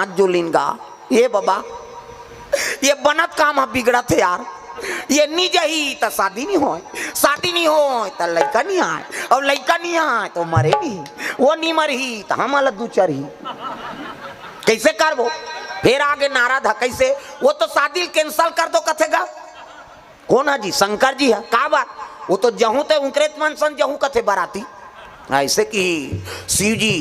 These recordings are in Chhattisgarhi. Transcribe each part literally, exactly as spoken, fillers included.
हाथ जोलिन गा, ये बाबा, ये बनत काम ह बिगड़त हे यार। ये नी जही त शादी नी होय, शादी नी होय त लइका नी आय, अउ लइका नी आय त मरे नी, वो नी मरही त हमला दू चरही। कइसे करबो? फेर आगे नारद ह, कइसे? वो तो शादी ल cancel कर दो कथे गा। कोन ह जी? शंकर जी ह। काबर? वो तो जहूं ते उंकरेच मन सन जहूं कथे बराती। अइसे कि शिव जी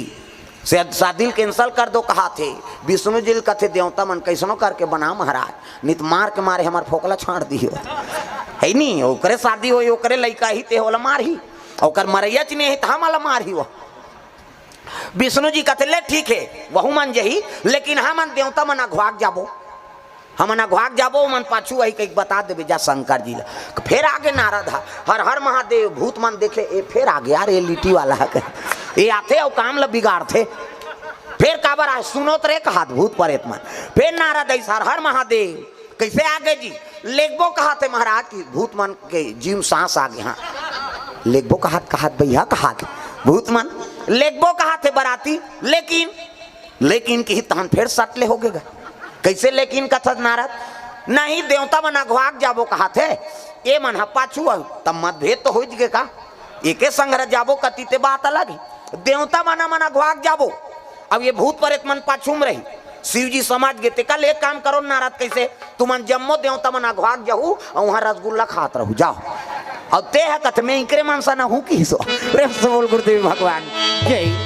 से शादी ल cancel कर दो कहाथे। विष्णु जी ल कथे, देवता मन कइसनो करके बना महाराज, नित मार के मारे हमर फोकला छांड़ दिही। हे नी, ओकरे शादी होही, ओकरे लइका ही ते ओला मारही, ओकर मरइयाच नी हे त हमला मारही वो। विष्णु जी कथे, ले ठीक हे, वहू मन जही, लेकिन हमन देवता मन अघवाक जाबो, हमन अघवाक जाबो, ओमन पाछू आही कहिके बता देबे जा शंकर जी ला। फेर आगे नारद ह, हर हर महादेव, भूत मन देखे, ए फेर आगे यार, ए लिट्टी वाला ह कहे, ए आथे अउ काम ला बिगाड़थे। फेर काबर आय, सुनोत रे कहात भूत परेत मन। फेर नारद अइस, हर हर महादेव, कइसे आगे जी? लेगबो कहाथे महाराज कि भूत मन के जीव सांस आगे। हाँ, लेगबो कहात, कहात भैया कहात भूत मन लेगबो कहाथे बराती, लेकिन, लेकिन किही तहन फेर सटले होगे गा। कइसे लेकिन कथस नारद? नहीं, देवता मन अघवाक जाबो कहाथे, ए मन ह पाछू आही, त मतभेद तो होइच गे का? एके संघरा जाबो कती ते बात अलग हे। देवता मन, मन अघवाक जाबो, अब ये भूत परेत मन पाछू म रही। शिव जी समझ गे, तेकर ले एक काम करो नारद, कइसे? तुमन जम्मो देवता मन अघवाक जाहू अउ उहां रसगुल्ला खात रहू, जाव। अउ ते ह कथे, में इंकरे मन सन हूं किहिस। प्रेम से बोल गुरुदेव भगवान जय।